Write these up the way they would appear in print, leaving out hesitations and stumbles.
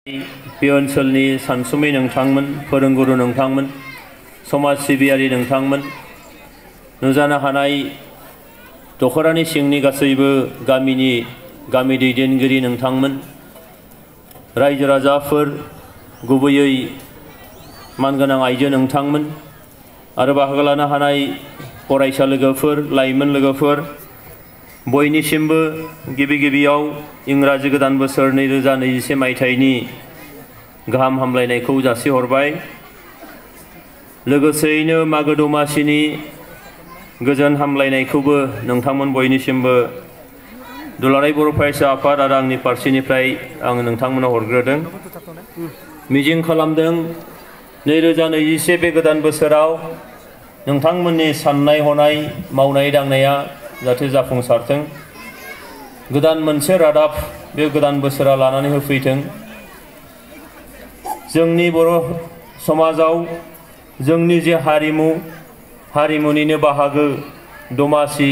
बे ओनसोलनि सानसुमै नोंथांमोन, फोरोंगुरु नोंथांमोन, समाज सिबियारि नोंथांमोन, नुजानो हानाय दखरानि सिंनि गासैबो गामि दैदेनगिरि नोंथांमोन, रायजो राजाफोर, गुबैयै मानगोनां आइजो नोंथांमोन आरो बाहागो लानो हानाय फरायसा लोगोफोर, लाइमोन लोगोफोर, बयनिसिमबो गिबियाव इंराजि गोदान बोसोर 2021 मायथाइनि गाहाम हामलायनायखौ जासिहरबाय। लोगोसेयैनो मागो दमासिनि गोजोन हामलायनायखौबो नोंथांमोन बयनिसिमबो दुलाराय बर' फरायसा आफाद आरो आंनि फारसेनिफ्राय आं नोंथांमोननो हरग्रोदों। मिजिं खालामदों 2021 बे गोदान बोसोराव नोंथांमोननि साननाय हनाय मावनाय दांनाया जाहाथे जाफुंसारथों। गोदान मोनसे रादाब बे गोदान बोसोरा लानानै होफैथों। जोंनि बर' समाजाव जोंनि जे हारिमुनिनो बाहागो दमासि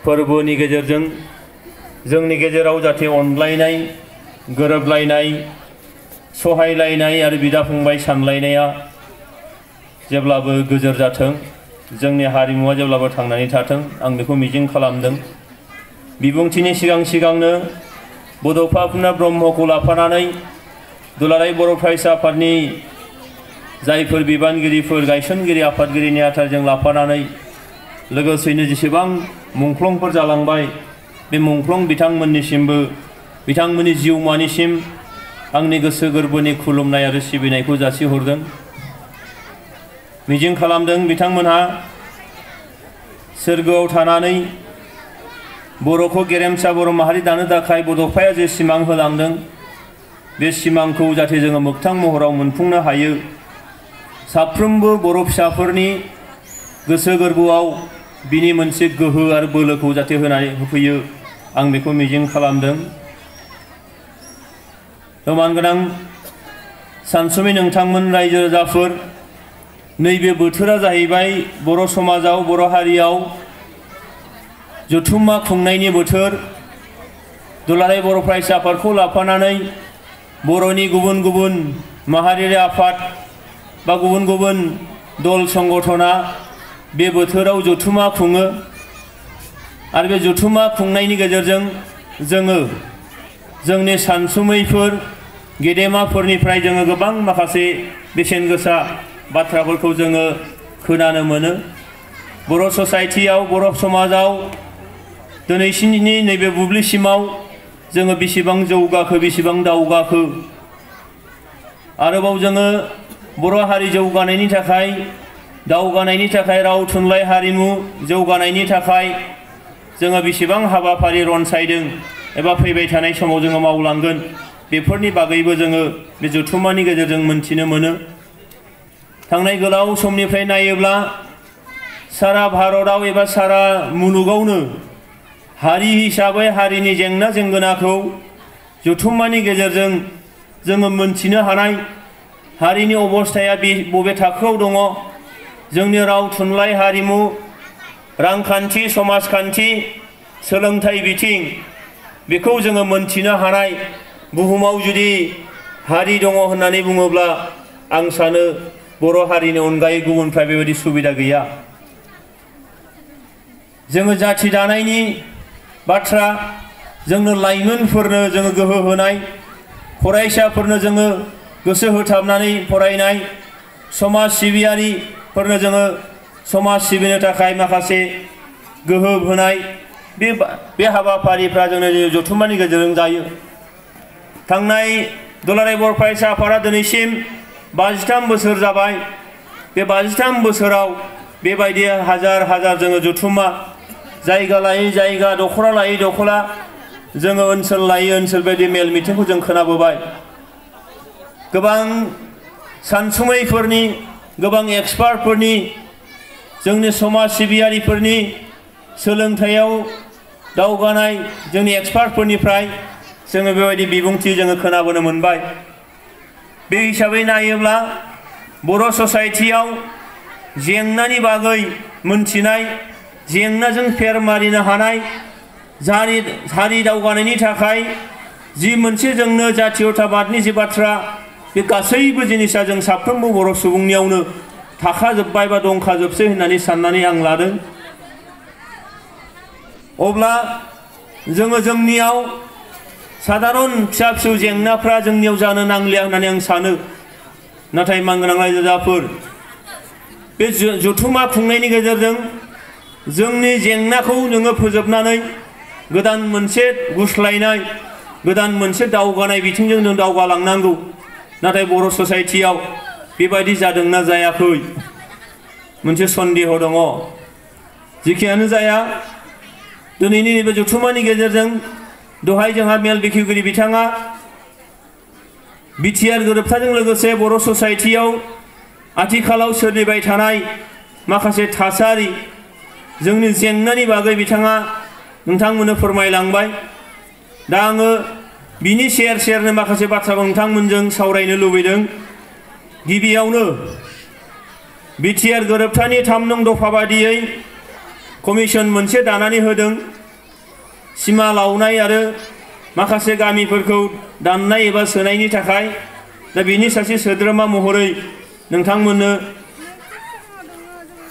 फोरबोनि गेजेरजों जोंनि गेजेराव जाहाथे अनलायनाय, गोरोबलायनाय, सहायलायनाय आरो बिदा फंबाय सानलायनाया जेब्लाबो गोजोर जाथों, जोंनि हारिमुवा जेब्लाबो थांनानै थाथों, आं बेखौ मिजिं खालामदों। बिबुंथिनि सिगांनो बड'फा उपेन्द्र ब्रह्मखौ लाफानानै दुलाराय बर' फरायसा आफादनि जायफोर बिबानगिरिफोर, गायसनगिरि, आफादगिरि नेहाथारजों लाफानानै लोगोसेनो जेसेबां मुंख्लंफोर जालांबाय बे मुंख्लं बिथांमोननिसिमबो बिथांमोननि जिउमानिसिम आंनि गोसो गोरबोनि खुलुमनाय आरो सिबिनायखौ जासिहरदों। मिजिं खालामदों बिथांमोनहा सोरगोआव थानानै बर'खौ गेरेमसा बर' माहारि दानो थाखाय बड'फाया जे सिमां होलांदों बे सिमांखौ जाहाथे जोङो मोगथां महराव मोनफुंनो हायो। साफ्रोमबो बर' फिसाफोरनि गोसो गोरबोआव बिनि मोनसे गोहो आरो बोलोखौ जाहाथे होनानै होफैयो, आं बेखौ मिजिं खालामदों। मानगोनां सानसुमै नोंथांमोन, रायजो राजाफोर, नैबे बोथोरा जाहैबाय बर' समाजाव, बर' हारियाव जथुम्मा खुंनायनि बोथोर। दुलाराय बर' फरायसा आफादखौ लाफानानै बर'नि गुबुन माहारियारि आफाद बा गुबुन दल संगठना बे बोथोराव जथुम्मा खुङो आरो बे जथुम्मा खुंनायनि गेजेरजों जोङो जोंनि सानसुमैफोर, गेदेमाफोरनिफ्राय जोङो गोबां माखासे बेसेन गोसा बाथ्राफोरखौ जोङो खोनानो मोनो। बर' ससाइटियाव, बर' समाजाव दिनैसिमनि नैबे बुब्लिसिमाव जोङो बेसेबां जौगाखो, बेसेबां दावगाखो, आरोबाव जोङो बर' हारि जौगानायनि थाखाय, दावगानायनि थाखाय, राव थुनलाइ हारिमु जौगानायनि थाखाय जोङो बेसेबां हाबाफारि रनसायदों एबा फैबाय थानाय समाव जोङो मावलांगोन, बेफोरनि बागैबो जोङो बे जथुम्मानि गेजेरजों मोनथिनो मोनो। थांनाय गोलाव समनिफ्राय नायोब्ला सारा भारतआव एबा सारा मुलुगावनो हारि हिसाबै हारिनि जेंना जेंगोनाखौ जथुम्मानि गेजेरजों जोङो मोनथिनो हानाय, हारिनि अबस्थाया बबे थाखोआव दङ, जोंनि राव थुनलाइ हारिमु, रांखान्थि, समाजखान्थि, सोलोंथाइ बिथिं, बेखौ जोङो मोनथिनो हानाय बुहुमाव जुदि हारि दङ होननानै बुङोब्ला आं सानो बर' हारिनि अनगायै गुबुनफ्रा बेबायदि सुबिदा गैया। जोङो जाथि दानायनि बाथ्रा, जोंनो लाइमोनफोरनो जोङो गोहो होनाय, फरायसाफोरनो जोङो गोसो होथाबनानै फरायनाय, समाज सिबियारिफोरनो जोङो समाज सिबिनो थाखाय माखासे गोहो होनाय, बे हाबाफारिफ्रा जोंनो जथुम्मानि गेजेरजों जायो। थांनाय दुलाराय बर' फरायसा आफादा दिनैसिम 53 बोसोर जाबाय। बे 53 बोसोराव बेबायदि हाजार जोङो जथुम्मा, जायगा लायै जायगा, दख'रा लायै दख'रा, जोङो ओनसोल लायै ओनसोल बायदि मेल मिथिंखौ जों खोनाबोबाय। गोबां सानसुमैफोरनि, गोबां एक्सपार्टफोरनि, जोंनि समाज सिबियारिफोरनि, सोलोंथायाव दावगानाय जोंनि एक्सपार्टफोरनिफ्राय जोङो बेबायदि बिबुंथि जोङो खोनाबोनो मोनबाय। बे हिसाबै नायोब्ला बर' ससाइटियाव जेंनानि बागै मोनथिनाय, जेंनाजों फेर मारिनो हानाय, हारि दावगानायनि थाखाय जि मोनसे जोंनो जातीयताबादनि जि बाथ्रा बे गासैबो जिनिसा जों साफ्रोमबो बर' सुबुंनियावनो थाखाजोब्बाय बा दंखाजोबसै होननानै साननानै आं लादों। अब्ला जोङो जोंनियाव साधारन फिसा फिसौ जेंनाफ्रा जोंनियाव जानो नांलिया होननानै आं सानो। नाथाय मानगोनां रायजो राजाफोर, बे जथुम्मा खुंनायनि गेजेरजों जोंनि जेंनाखौ नोङो फोजोबनानै गोदान मोनसे गुस्लायनाय, गोदान मोनसे दावगानाय बिथिंजों जों दावगालांनांगौ। नाथाय बर' ससाइटियाव बेबायदि जादोंना जायाखै मोनसे सन्देह दङ। जिखियानो जाया, दिनैनि नैबे जथुम्मानि गेजेरजों दहाय जोंहा मेल बेखेवगिरि बिथाङा बिटिआर गोरोबथाजों लोगोसे बर' ससाइटियाव आथिखालाव सोलिबाय थानाय माखासे थासारि, जोंनि जेंनानि बागै बिथाङा नोंथांमोननो फोरमायलांबाय। दा आङो बिनि सेरनो माखासे बाथ्राखौ नोंथांमोनजों सावरायनो लुबैदों। गिबियावनो बिटिआर गोरोबथानि 3 नं दफा बादियै कमिसन मोनसे दानानै होदों। सिमा लावनाय आरो माखासे गामिफोरखौ दाननाय एबा सोनायनि थाखाय। दा बिनि सासे सोद्रोमा महरै नोंथांमोननो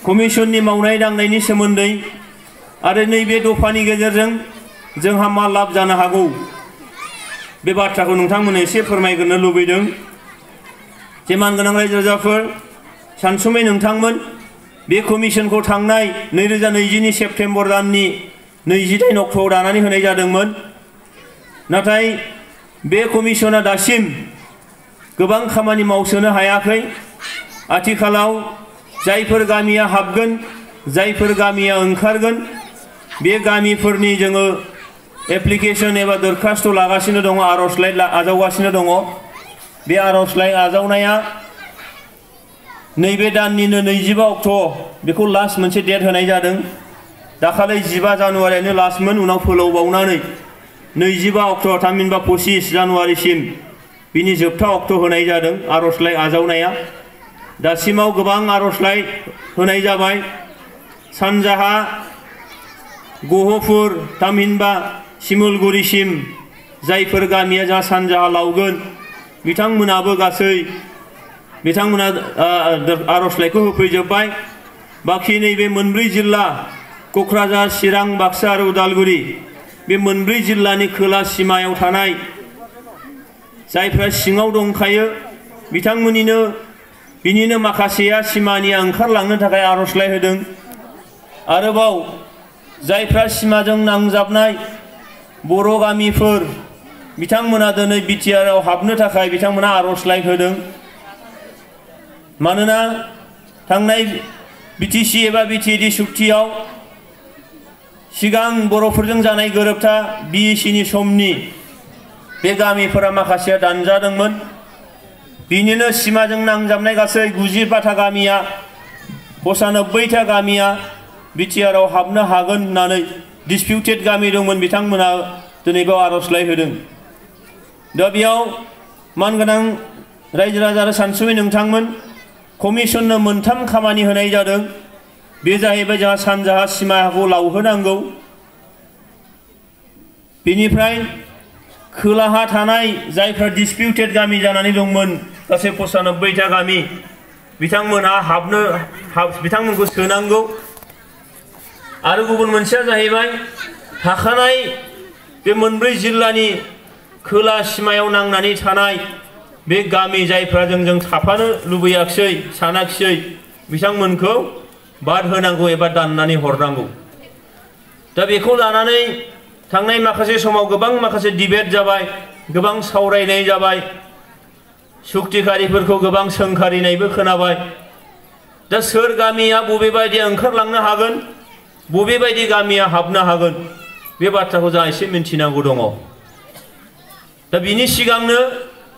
कमिसननि मावनाय दांनायनि सोमोन्दै आरो नैबे दफानि गेजेरजों जोंहा मा लाब जानो हागौ बे बाथ्राखौ नोंथांमोननो एसे फोरमायग्रोनो लुबैदों। जे मानगोनां रायजो राजाफोर, सानसुमै नोंथांमोन, बे कमिसनखौ थांनाय 2020 सेप्तेम्बर दाननि 28 अक्ट'आव दानानै होनाय जादोंमोन। नाथाय बे कमिसना दासिम गोबां खामानि मावसोनो हायाखै। आथिखालाव जायफोर गामिया हाबगोन, जायफोर गामिया ओंखारगोन, बे गामिफोरनि जोङो एप्लिकेशन एबा दरखास्त लागासिनो दङ, आर'जलाइ आजावगासिनो दङ। बे आर'जलाइ आजावनाया नैबे दाननिनो 25 अक्ट' बेखौ लास्ट मोनसे डेट होनाय जादों। दाखालि 15 जानुवारियानो लास्टमोन, उनाव फोलावबावनानै 25 अक्ट' थामहिनबा 25 जानुवारिसिम बिनि जोबथा अक्ट' होनाय जादों आर'जलाइ आजावनाया। दासिमाव गोबां आर'जलाइ होनाय जाबाय। सानजाहा गहपुर थामहिनबा सिमुलगुरिसिम जायफोर गामिया जा सानजाहा लावगोन बिथांमोनाबो गासै बिथांमोना आर'जलाइखौ होफैजोब्बाय। बाखि नैबे मोनब्रै जिल्ला क'क्राझार, चिरां, बाक्सा आरो उदालगुरि, बे मोनब्रै जिल्लानि खोला सिमायाव थानाय जायफ्रा सिङाव दंखायो बिनिनो माखासेया सिमानि ओंखारलांनो थाखाय आर'जलाइ होदों। आरोबाव जायफ्रा सिमाजों नांजाबनाय बर' गामिफोर, बिथांमोना दिनै बिटिआरआव हाबनो थाखाय बिथांमोना आर'जलाइ होदों। मानोना थांनाय बिटिसि एबा बिटिएडि सुक्तियाव सिगां बर'फोरजों जानाय गोरोबथा बिएसिनि समनि बे गामिफोरा माखासेया दानजादोंमोन। बिनिनो सिमाजों नांजाबनाय गासै 90 गामिया 95 गामिया बिटिआरआव हाबनो हागोन होननानै डिसपिउटेड गामि दंमोन, बिथांमोना दिनै बेयाव आर'जलाइ होदों। दा बेयाव मानगोनां रायजो राजा आरो सानसुमै नोंथांमोन, कमिसननो 3 खामानि होनाय जादों। बे जाहैबाय जोंहा सानजाहा सिमाखौ लावहोनांगौ, बेनिफ्राय खोलाहा थानाय जायफ्रा डिसपिउटेड गामि जानानै दंमोन गासै 95 गामि, बिथांमोनखौ सोनांगौ। आरो गुबुन मोनसेया जाहैबाय थाखानाय बे मोनब्रै जिल्लानि खोला सिमायाव नांनानै थानाय बे गामि जायफ्रा जोंजों थाफानो लुबैयाखिसै, सानाखिसै, बिथांमोनखौ बाद होनांगौ एबा दाननानै हरनांगौ। दा बेखौ लानानै थांनाय माखासे समाव गोबां माखासे डिबेट जाबाय, गोबां सावरायनाय जाबाय, सुक्तिकारिफोरखौ गोबां सोंखारिनायबो खोनाबाय। दा सोर गामिया बबे बायदिया ओंखारलांनो हागोन, बबे बायदि गामिया हाबनो हागोन, बे बाथ्राखौ जों एसे मिन्थिनांगौ दङ। दा बिनि सिगांनो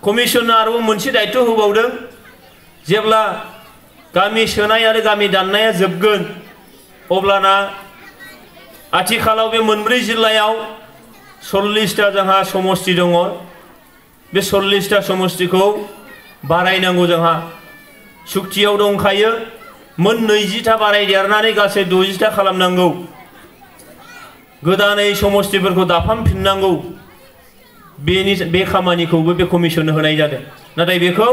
कमिसना आरोबाव मोनसे दायित्व होबावदों। जेब्ला गामि सोनाय आरो गामि दाननाया जोबगोन, अब्लाना आथिखालाव बे मोनब्रै जिल्लायाव 40टा जोंहा समस्ति दङ। बे 40टा समस्तिखौ बारायनांगौ। जोंहा सुक्तियाव दंखायो मोन 20टा बारायदेरनानै गासै 60टा खालामनांगौ। गोदानै समस्तिफोरखौ दाफामफिननांगौ। बे खामानिखौबो बे कमिसननो होनाय जादों। नाथाय बेखौ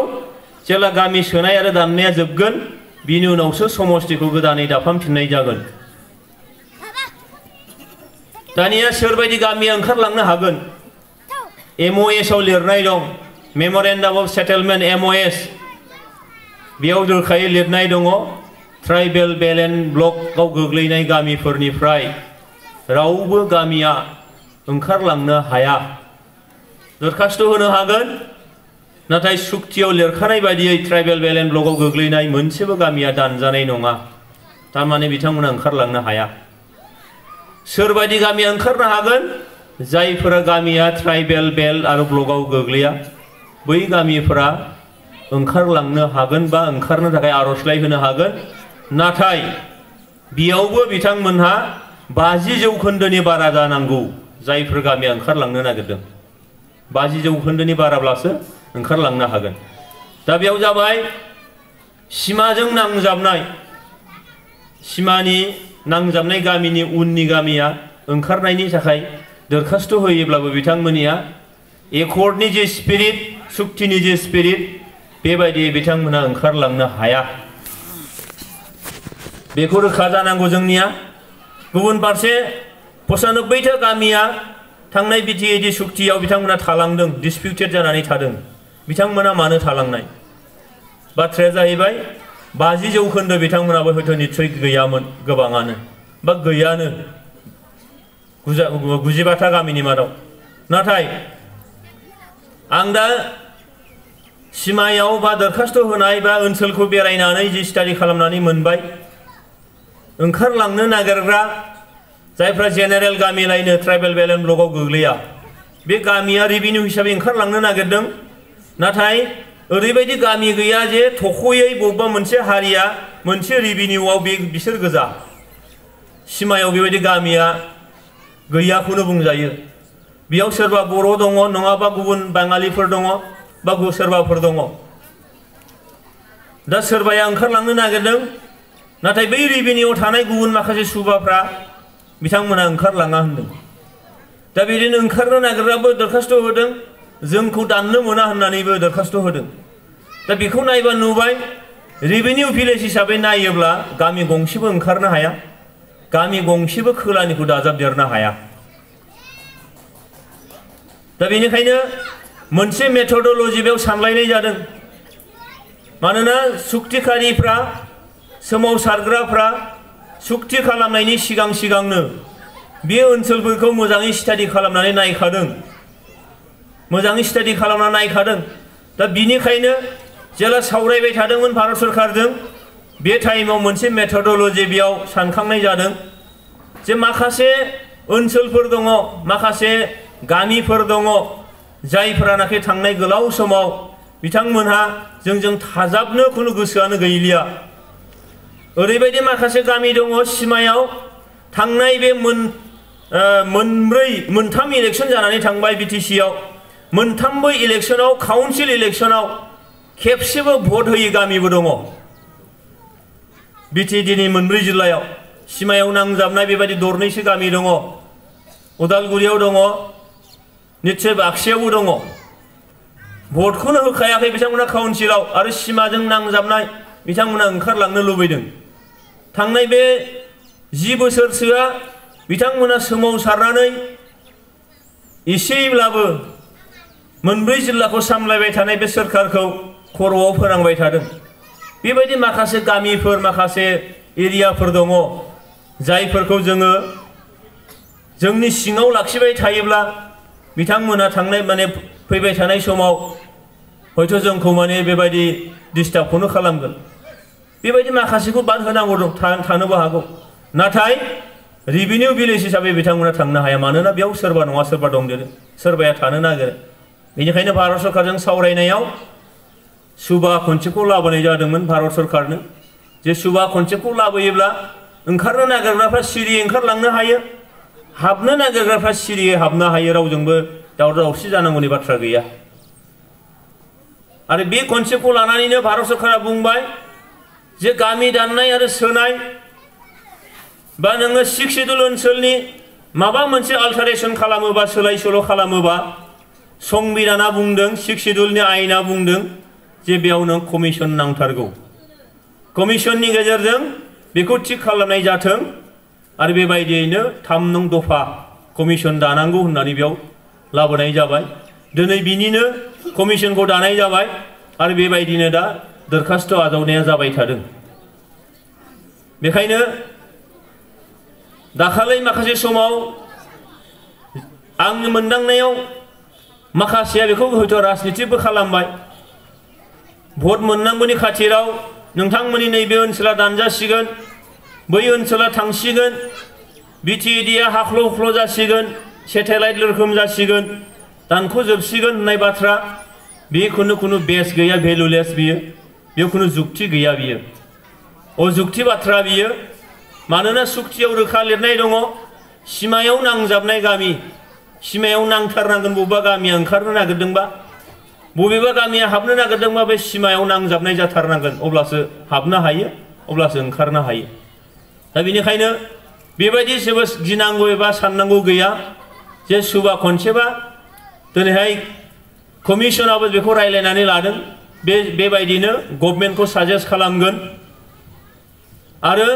जेला गामि सोनाय आरो दाननाया जोबगोन बिनि उनावसो समष्टिखौ गोदानै दाफामफिननाय जागोन। दानिया सोरबायदि गामिया ओंखारलांनो हागोन? MOS आव लिरनाय दं, मेम'रेन्डाम अफ सेटेलमेन्ट MOS, बेयाव रोखायै लिरनाय दङ ट्राइबेल बेल्ट एन्ड ब्लकआव गोग्लैनाय गामिफोरनिफ्राय रावबो गामिया ओंखारलांनो हाया। दरखास्त होनो हागोन, नाथाय सुक्तियाव लिरखानाय बायदियै ट्राइबेल बेल्ट एन्ड ब्लकआव गोग्लैनाय मोनसेबो गामिया दानजानाय नङा। थारमाने बिथांमोना ओंखारलांनो हाया। सोरबायदि गामिया ओंखारनो हागोन? जायफोरा गामिया ट्राइबेल बेल्ट आरो ब्लकआव गोग्लैया बै गामिफोरा ओंखारलांनो हागोन बा ओंखारनो थाखाय आर'जलाइ होनो हागोन। नाथाय बेयावबो बिथांमोनहा 50% बारा जानांगौ। जायफोर गामिया ओंखारलांनो नागिरदों 50% बाराब्लासो ओंखारलांनो हागोन। दा बेयाव जाबाय सिमाजों नांजाबनाय, सिमानि नांजाबनाय गामिनि उननि गामिया ओंखारनायनि थाखाय दरखास्त होयोब्लाबो बिथांमोनिया एकर्डनि जे स्पिरिट, सुक्तिनि जे स्पिरिट बेबायदियै बिथांमोना ओंखारलांनो हाया। बेखौ रोखा जानांगौ जोंनिया। गुबुन फारसे 95टा गामिया थांनाय BTAD सुक्तियाव बिथांमोना थालांदों, डिसपिउटेड जानानै थादों। बिथांमोना मानो थालांनाय? बाथ्राया जाहैबाय 50% बिथांमोनाबो हयथ' निस्सय गैयामोन, गोबाङानो बा गैयानो 95टा गामिनि मादाव। नाथाय आं दा सिमायाव बा दरखास्त होनाय बा ओनसोलखौ बेरायनानै जि स्टाडि खालामनानै मोनबाय, ओंखारलांनो नागिरग्रा जायफ्रा जेनेरेल गामि लायनो ट्राइबेल बेल्ट एन्ड ब्लकआव गोग्लैया बे गामिया रेभिनिउ हिसाबै ओंखारलांनो नागिरदों। नाथाय ओरैबायदि गामि गैया जे थख'यै बबेबा मोनसे हारिया मोनसे रेभिनिउआव बिसोर गोजा। सिमायाव बेबायदि गामिया गैयाखौनो बुंजायो। बेयाव सोरबा बर' दङ, नङाबा गुबुन बाङालिफोर दङ बा सोरबाफोर दङ। दा सोरबाया ओंखारलांनो नागिरदों, नाथाय बै रेभिनिउआव थानाय गुबुन माखासे सुबाफ्रा बिथांमोना ओंखारलाङा होनदों। दा बिदिनो ओंखारनो नागिरग्राबो दरखास्त होदों, जोंखौ दाननो मोना होननानैबो दरखास्त होदों। दा बेखौ नायबा नुबाय रेभिनिउ भिलेज हिसाबै नायोब्ला गामि गंसेबो ओंखारनो हाया, गामि गंसेबो खोलानिखौ दाजाबदेरनो हाया। दा बेनिखायनो मोनसे मेथडल'जि बेयाव सानलायनाय जादों। मानोना सुक्तिकारिफ्रा, सोमावसारग्राफ्रा सुक्ति खालामनायनि सिगांनो बे ओनसोलफोरखौ मोजाङै स्टाडि खालामनानै नायखादों, मोजाङै स्टाडि खालामनानै नायखादों। दा बिनिखायनो जेला सावरायबाय थादोंमोन भारत सरकारजों, बे टाइमाव मोनसे मेथडल'जि बेयाव सानखांनाय जादों जे माखासे ओनसोलफोर दङ, माखासे गामिफोर दङ जायफोरानाखि थांनाय गोलाव समाव बिथांमोनहा जोंजों थाजाबनो खुनु गोसोआनो गैलिया। ओरैबायदि माखासे गामि दङ सिमायाव थांनाय बे मोनथाम इलेक्सन जानानै थांबाय BTCआव, मोनथामबो इलेक्सनाव, काउन्सिल इलेक्सनाव खेबसेबो भट होयै गामिबो दङ। BTADनि 4 जिल्लायाव सिमायाव नांजाबनाय बेबायदि दरनैसो गामि दङ। उदालगुरियाव दङ, निश्चय बाक्सायावबो दङ। भटखौनो होखायाखै बिथांमोना काउन्सिलाव, आरो सिमाजों नांजाबनाय बिथांमोना ओंखारलांनो लुबैदों। थांनाय बे 10 बोसोरसोआ बिथांमोना सोमावसारनानै एसेब्लाबो 4 जिल्लाखौ सामलायबाय थानाय बे सोरखारखौ खर'आव फोनांबाय थादों। बेबायदि माखासे गामिफोर, माखासे एरियाफोर दङ जायफोरखौ जोङो जोंनि सिङाव लाखिबाय थायोब्ला बिथांमोना थांनाय फैबाय थानाय समाव हयथ' जोंखौ बेबायदि डिस्टार्बखौनो खालामगोन। बेबायदि माखासेखौ बाद होनांगौ दं, थानोबो हागौ। नाथाय रेभिनिउ भिलेज हिसाबै बिथांमोना थांनो हाया, मानोना बेयाव सोरबा नङा सोरबा दंदेरो, सोरबाया थानो नागिरो। बेनिखायनो भारत सरकारजों सावरायनायाव सुबा खनसेखौ लाबोनाय जादोंमोन भारत सरकारनो, जे सुबा खनसेखौ लाबोयोब्ला ओंखारनो नागिरग्राफ्रा सिरियै ओंखारलांनो हायो, हाबनो नागिरग्राफ्रा सिरियै हाबनो हायो, रावजोंबो दावराव दावसि जानांगौनि बाथ्रा गैया। आरो बे कनसेप्टखौ लानानैनो भारत सरकारा बुंबाय जे गामि दाननाय आरो सोनाय बा नोङो 6 सिडुल ओनसोलनि माबा मोनसे अल्टारेशन खालामोबा, सोलाय सोल' खालामोबा संबिधाना बुंदों 6 शेड्यूलनि आयेना बुंदों जे बेयाव नों कमिसन नांथारगौ कमिसननि गेजेरजों बेखौ थिग खालामनाय जाथों आरो बेबायदियैनो 3 नं दफा कमिसन दानांगौ होननानै बेयाव लाबोनाय जाबाय दिनै बिनिनो कमिसनखौ दानाय जाबाय आरो बेबायदिनो दा दरखास्त आजावनाया जाबाय थादों बेखायनो दाखालै माखासे समाव आंनि मोनदांनायाव माखासेया बेखौ हयथ' राजनितिबो खालामबाय भट मोननांगौनि खाथिराव नोंथांमोननि नैबे ओनसोला दानजासिगोन बै ओनसोला थांसिगोन बिटिएडिआ हाख्ल' हुख्ल' जासिगोन सेटेलाइट रोखोम जासिगोन दानख'जोबसिगोन होननाय बाथ्रा बे खुनु बेस गैया भेलुलेस बियो बेयाव खुनु जुक्ति गैया बियो अजुक्ति बाथ्रा बियो मानोना सुक्तियाव रोखा लिरनाय दङ सिमायाव नांजाबनाय गामि सिमायाव नांथारनांगोन बबेबा गामिया ओंखारनो नागिरदोंबा बबेबा गामिया हाबनो नागिरदोंबा बे सिमायाव नांजाबनाय जाथारनांगोन अब्लासो हाबनो हायो अब्लासो ओंखारनो हायो दा बेनिखायनो बेबायदि जेबो गिनांगौ एबा साननांगौ गैया जे सुबा खनसेबा दिनैहाय कमिसनाबो बेखौ रायलायनानै लादों बेबायदिनो गभर्नमेन्टखौ साजेस्ट खालामगोन आरो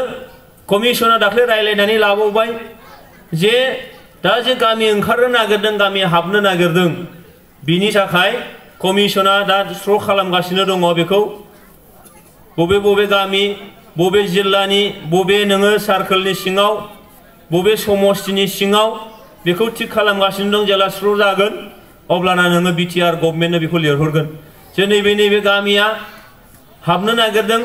कमिसना दाख्लै रायलायनानै लाबावबाय जे दा जे गामि ओंखारनो नागिरदों गामि हाबनो नागिरदों बिनि थाखाय कमिसना दा स्र' खालामगासिनो दङ बेखौ बबे गामि बबे जिल्लानि बबे नोङो सार्कोलनि सिङाव बबे समस्तिनि सिङाव बेखौ थिग खालामगासिनो दं जेला स्र' जागोन अब्लाना नोङो बिटिआर गभर्नमेन्टनो बेखौ लिरहरगोन जे नैबे गामिया हाबनो नागिरदों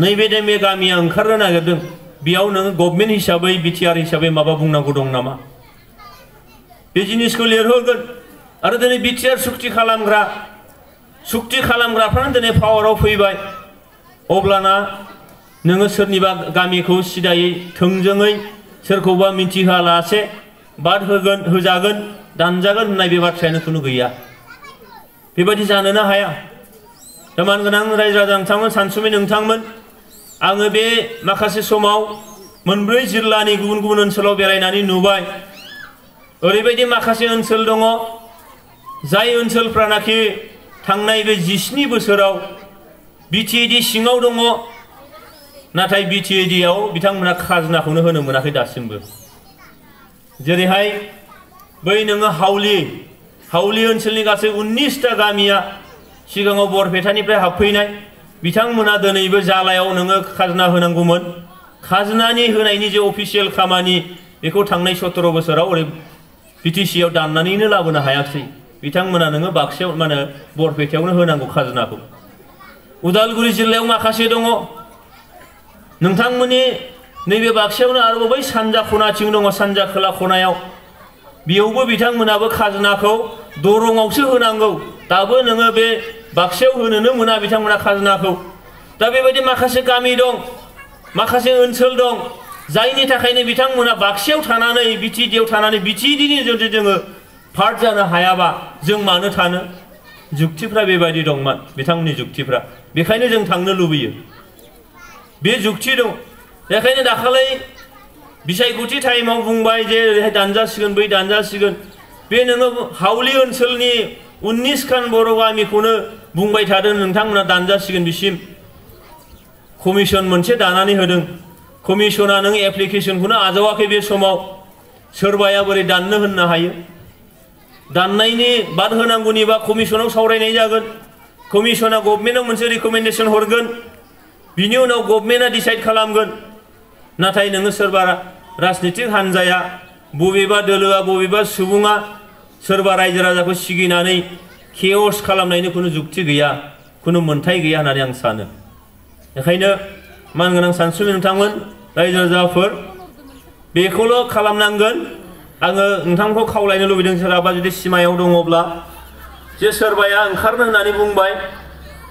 नैबे गामिया ओंखारनो नागिरदों बेयाव नोङो गभर्नमेन्ट हिसाबै बिटिआर हिसाबै माबा बुंनांगौ दं नामा बे जिनिसखौ लिरहरगोन आरो दिनै बिटिआर सुक्ति खालामग्राफ्रानो दिनै पावाराव फैबाय अब्लाना नोङो सोरनिबा गामिखौ सिदायै थोंजोङै सोरखौबा मिन्थिहोआलासे बाद होजागोन दानजागोन होननाय बे बाथ्रायानो खुनु गैया बेबायदि जानोनो हाया दा मानगोनां रायजो राजा नोंथांमोन सानसुमै नोंथांमोन आङो बे माखासे समाव मोनब्रै जिल्लानि गुबुन गुबुन ओनसोलाव बेरायनानै नुबाय ओरैबायदि माखासे ओनसोल दङ जाय ओनसोलफ्रानाखि थांनाय बे 17 बोसोराव बिटिएडि सिङाव दङ नाथाय बिटिएडिआव बिथांमोना खाजोनाखौनो होनो मोनाखै दासिमबो जेरैहाय बै नोङो हावलि ओनसोलनि गासै 19टा गामिया सिगाङाव बरपेटानिफ्राय हाबफैनाय बिथांमोना दिनैबो जालायाव नोङो खाजोना होनांगौमोन खाजोनानि होनायनि जे अफिसियेल खामानि बेखौ थांनाय 17 बोसोराव ओरै बिटिसिआव दाननानैनो लाबोनो हायाखै बिथांमोना नोङो बाक्सायाव माने बरपेटायावनो होनांगौ खाजोनाखौ उदालगुरि जिल्लायाव माखासे दङ नोंथांमोननि नैबे बाक्सायावनो आरोबाव बै सानजा खनाथिं दङ सानजा खोला खनायाव बेयावबो बिथांमोनाबो खाजोनाखौ दरंआवसो होनांगौ दाबो नोङो बे बाक्सायाव होनोनो मोना बिथांमोना खाजोनाखौ दा बेबायदि माखासे गामि दं माखासे ओनसोल दं जायनि थाखायनो बिथांमोना बाक्सायाव थानानै बिटिएडिआव थानानै बिटिएडिनि जुदि जोङो पार्ट जानो हायाबा जों मानो थानो जुक्तिफ्रा बेबायदि दंमोन बिथांमोननि जुक्तिफ्रा बेखायनो जों थांनो लुबैयो बे जुक्ति दं बेखायनो दाखालै बिसायख'थि टाइमाव बुंबाय जे ओरैहाय दानजासिगोन बै दानजासिगोन बे नोङो हावलि ओनसोलनि 19 खान बर' गामिखौनो बुंबाय थादों नोंथांमोना दानजासिगोन बिसिम कमिसन मोनसे दानानै होदों कमिसना नों एप्लिकेशनखौनो आजावाखै बे समाव सोरबाया बोरै दाननो होननो हायो दाननायनि बाद होनांगौनिबा कमिसनाव सावरायनाय जागोन कमिसना गभर्नमेन्टआव मोनसे रिकमेन्डेशन हरगोन बिनि उनाव गभर्नमेन्टआ डिसाइड खालामगोन नाथाय नोङो सोरबा राजनितिक हान्जाया बबेबा दोलोआ बबेबा सुबुङा सोरबा रायजो राजाखौ सिगिनानै केअस खालामनायनि खुनु जुक्ति गैया खुनु मोन्थाय गैया होननानै आं सानो बेखायनो मानगोनां सानसुमै नोंथांमोन रायजो राजाफोर बेखौल' खालामनांगोन आङो नोंथांखौ खावलायनो लुबैदों सोरहाबा जुदि सिमायाव दङब्ला जे सोरबाया ओंखारनो होननानै बुंबाय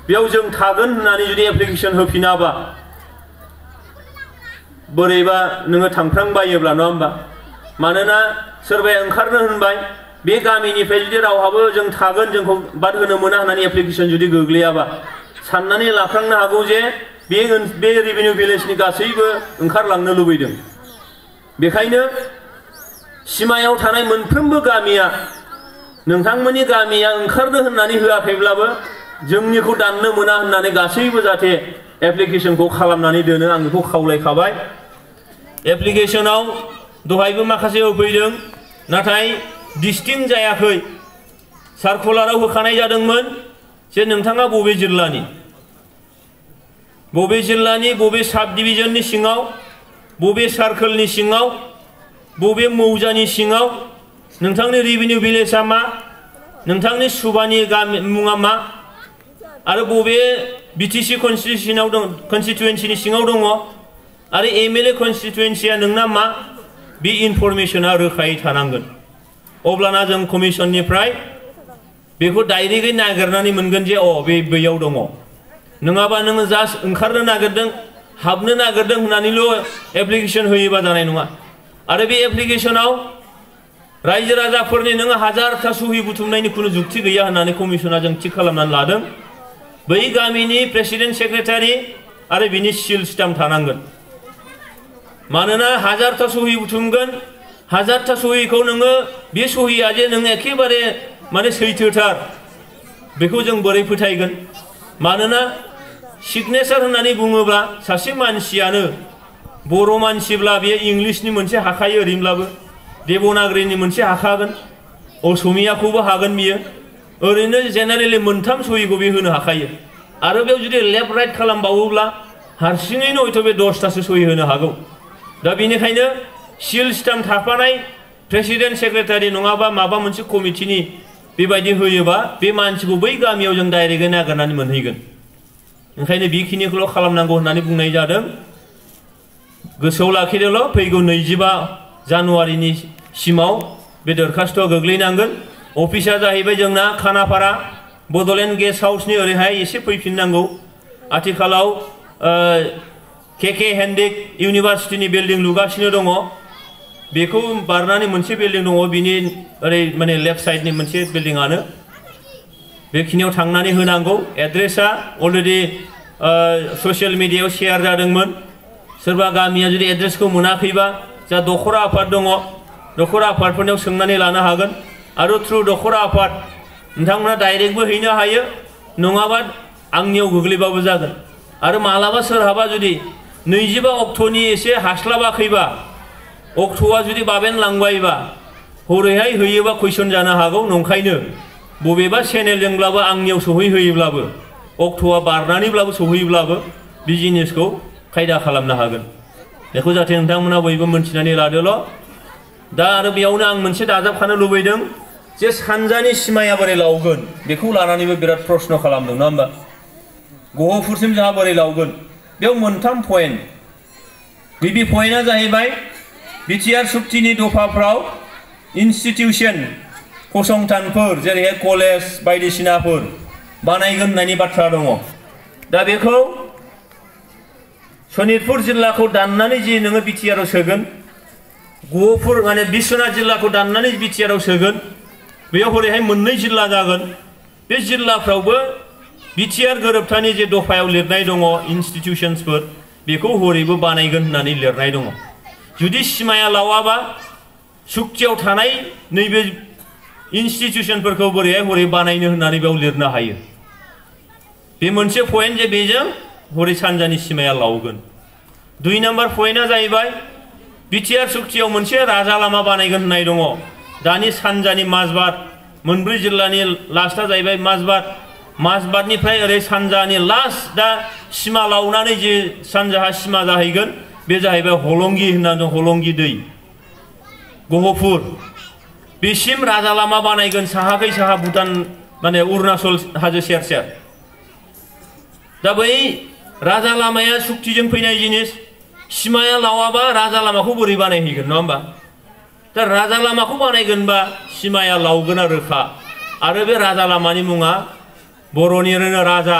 बेयाव जों थागोन होननानै जुदि एप्लिकेशन होफिनाबा बोरैबा नोङो थांफ्रांबायोब्ला नङा होमबा मानोना सोरबाया ओंखारनो होनबाय बे गामिनिफ्राय जुदि रावहाबो जों थागोन जोंखौ बाद होनो मोना होननानै एप्लिकेशन जुदि गोग्लैयाबा साननानै लाफ्रांनो हागौ जे बे रेभिनिउ भिलेजनि गासैबो ओंखारलांनो लुबैदों बेखायनो सिमायाव थानाय मोनफ्रोमबो गामिया नोंथांमोननि गामिया ओंखारनो होननानै होआखैब्लाबो जोंनिखौ दाननो मोना होननानै गासैबो जाहाथे एप्लिकेशनखौ खालामनानै दोनो आं बेखौ खावलायखाबाय। एप्लिकेशनाव दहायबो माखासे होफैदों नाथाय डिस्टिंक्ट जायाखै। सार्कुलाराव होखानाय जादोंमोन जे नोंथाङा बबे जिल्लानि बबे साब डिभिजननि सिङाव बबे सार्कोलनि सिङाव बबे मौजानि सिङाव नोंथांनि रेभिनिउ भिलेजआ मा नोंथांनि सुबानि गामि मुङा मा आरो बबे बिटिसि कन्स्टिट्युएन्सिनि सिङाव दङ आरो एमएलए कन्स्टिट्युएन्सिया नोंना मा बे इनफरमेशना रोखायै थानांगोन। अब्लाना जों कमिसननिफ्राय बेखौ डाइरेक्टयै नागिरनानै मोनगोन जे बेयाव दङ। नङाबा नोङो जास्ट ओंखारनो नागिरदों हाबनो नागिरदों होननानैल' एप्लिकेशन होयोबा जानाय नङा। आरो बे एप्लिकेशनाव रायजो राजाफोरनि नोङो हाजारथा सहि बुथुमनायनि खुनु जुक्ति गैया होननानै कमिसना जों थिग खालामनानै लादों। बै गामिनि प्रेसिडेन्ट सेक्रेटारि आरो बिनि सिल स्टाम्प थानांगोन। मानोना हाजारथा सहि बुथुमगोन हाजारथा सहिखौ नोङो बे सहिया जे नों एखेबारे माने सैथोथार बेखौ जों बोरै फोथायगोन। मानोना सिगनेचार होननानै बुङोब्ला सासे मानसियानो बर' मानसिब्ला बे इंलिशनि मोनसे हाखायो ओरैनोब्लाबो देबनागरिनि मोनसे हाखागोन असमियाखौबो हागोन बियो ओरैनो जेनेरेलि मोनथाम सहिखौ बे होनो हाखायो। आरो बेयाव जुदि लेफ्ट राइट खालामबावोब्ला हारसिङैनो हयथ' बे 10थासो सहि होनो हागौ। दा बेनिखायनो सिल स्टाम्प थाफानाय प्रेसिडेन्ट सेक्रेटारि नङाबा माबा मोनसे कमिटिनि बेबायदि होयोबा बे मानसिखौ बै गामियाव जों डाइरेक्टयै नागिरनानै मोनहैगोन। ओंखायनो बेखिनिखौल' खालामनांगौ होननानै बुंनाय जादों। गोसोआव लाखिदोल' फैगौ 25 जानुवारिनि सिमाव बे दरखास्तआ गोग्लैनांगोन। अफिसा जाहैबाय जोंना खानापारा बड'लेण्ड गेस्ट हाउसनि ओरैहाय एसे फैफिननांगौ। आथिखालाव केके हेन्डिक इउनिभार्सिटिनि बिल्डिं लुगासिनो दङ। बेखौ बारनानै मोनसे बिल्डिं दङ बिनि ओरै माने लेफ्ट साइडनि मोनसे बिल्डिंआनो बेखिनियाव थांनानै होनांगौ। एड्रेसा अलरेडि ससियेल मिडियायाव शेयार जादोंमोन। सोरबा गामिया जुदि एड्रेसखौ मोनाखैबा जा दखरा आफाद दङ दखरा आफादफोरनियाव सोंनानै लानो हागोन। आरो थ्रु दखरा आफाद नोंथांमोना डाइरेक्टबो हैनो हायो नङाबा आंनियाव गोग्लैबाबो जागोन। आरो मालाबा सोरहाबा जुदि 25 अक्ट'नि एसे हास्लाबाखैबा अक्ट'आ जुदि बाबेन लांबायबा हरैहाय होयोबा कुइसन जानो हागौ। नंखायनो बबेबा चेनेलजोंब्लाबो आंनियाव सहैहोयोब्लाबो अक्ट'आ बारनानैब्लाबो सहैयोब्लाबो बे जिनिसखौ खायदा खालामनो हागोन। बेखौ जाहाथे नोंथांमोना बयबो मोनथिनानै लादोल'। दा आरो बेयावनो आं मोनसे दाजाबखानो लुबैदों जे सानजानि सिमाया बोरै लावगोन बेखौ लानानैबो बिराद प्रश्न खालामदों नङा होमबा। गहपुरसिम जोंहा बोरै लावगोन बेयाव मोनथाम पइन्ट। गिबि पइन्टआ जाहैबाय बिटिआर सुक्तिनि दफाफ्राव इनस्टिटिउसन फसंथानफोर जेरैहाय कलेज बायदिसिनाफोर बानायगोन होननायनि बाथ्रा दङ। दा बेखौ सनितपुर जिल्लाखौ दाननानै जि नोङो बिटिआराव सोगोन गहपुर माने बिश्वनाथ जिल्लाखौ दाननानै बिटिआराव सोगोन बेयाव हरैहाय मोननै जिल्ला जागोन। बे जिल्लाफ्रावबो बिटिआर गोरोबथानि जे दफायाव लिरनाय दङ इनस्टिटिउसन्सफोर बेखौ हरैबो बानायगोन होननानै लिरनाय दङ। जुदि सिमाया लावाबा सुक्तियाव थानाय नैबे इनस्टिटिउसनफोरखौ बोरैहाय हरै बानायनो होननानै बेयाव लिरनो हायो। बे मोनसे पइन्ट जे बेजों हरै सानजानि सिमाया लावगोन। 2 नाम्बार पइन्टआ जाहैबाय बिटिआर सुक्तियाव मोनसे राजा लामा बानायगोन होननाय दङ। दानि सानजानि माजबाद मोनब्रै जिल्लानि लास्टआ जाहैबाय माजबादनिफ्राय ओरै सानजानि लास्ट दा सिमा लावनानै जे सानजाहा सिमा जाहैगोन बे जाहैबाय हलंगि होननानै हलंगि दै गहपुर बेसिम राजा लामा बानायगोन साहाखै साहा भुटान माने अरुणाचल हाजो सेर सेर। दा बै राजा लामाया सुक्तिजों फैनाय जिनिस सिमाया लावाबा राजा लामाखौ बोरै बानायहैगोन नङा होमबा। दा राजा लामाखौ बानायगोनबा सिमाया लावगोना रोखा। आरो बे राजा लामानि मुङा बर'निनो राजा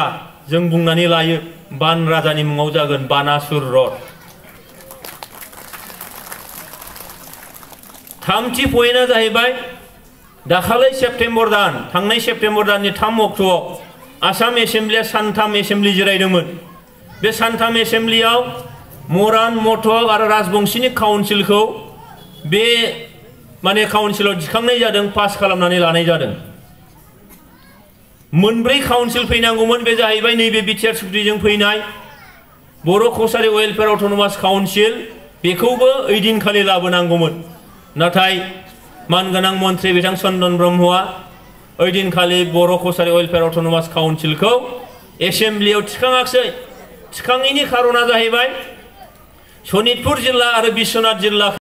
जों बुंनानै लायो बान राजानि मुङाव जागोन बानासुर रड। थामथि पइन्टआ जाहैबाय दाखालै सेप्तेम्बर दान थांनाय सेप्तेम्बर दाननि 3 अक्ट'आव आसाम एसेम्ब्लिया सानथाम एसेम्ब्लि जिरायदोंमोन। बे सानथाम एसेम्ब्लियाव मरान मथक आरो राजबंशीनि काउन्सिलखौ बे माने काउन्सिलाव दिखांनाय जादों, पास खालामनानै लानाय जादों। मोनब्रै काउन्सिल फैनांगौमोन, बे जाहैबाय नैबे बिटिआर सुक्तिजों फैनाय बर' कसारी वेलफेयार अट'नमास काउन्सिल, बेखौबो ओइदिनखालि लाबोनांगौमोन। नाथाय मानगोनां मन्त्रि बिथां चन्दन ब्रह्मआ ओइदिनखालि बर' कसारी वेलफेयार अट'नमास काउन्सिलखौ एसेम्ब्लियाव थिखाङाखिसै। थिखाङैनि खारना जाहैबाय सनितपुर जिल्ला आरो बिश्वनाथ जिल्ला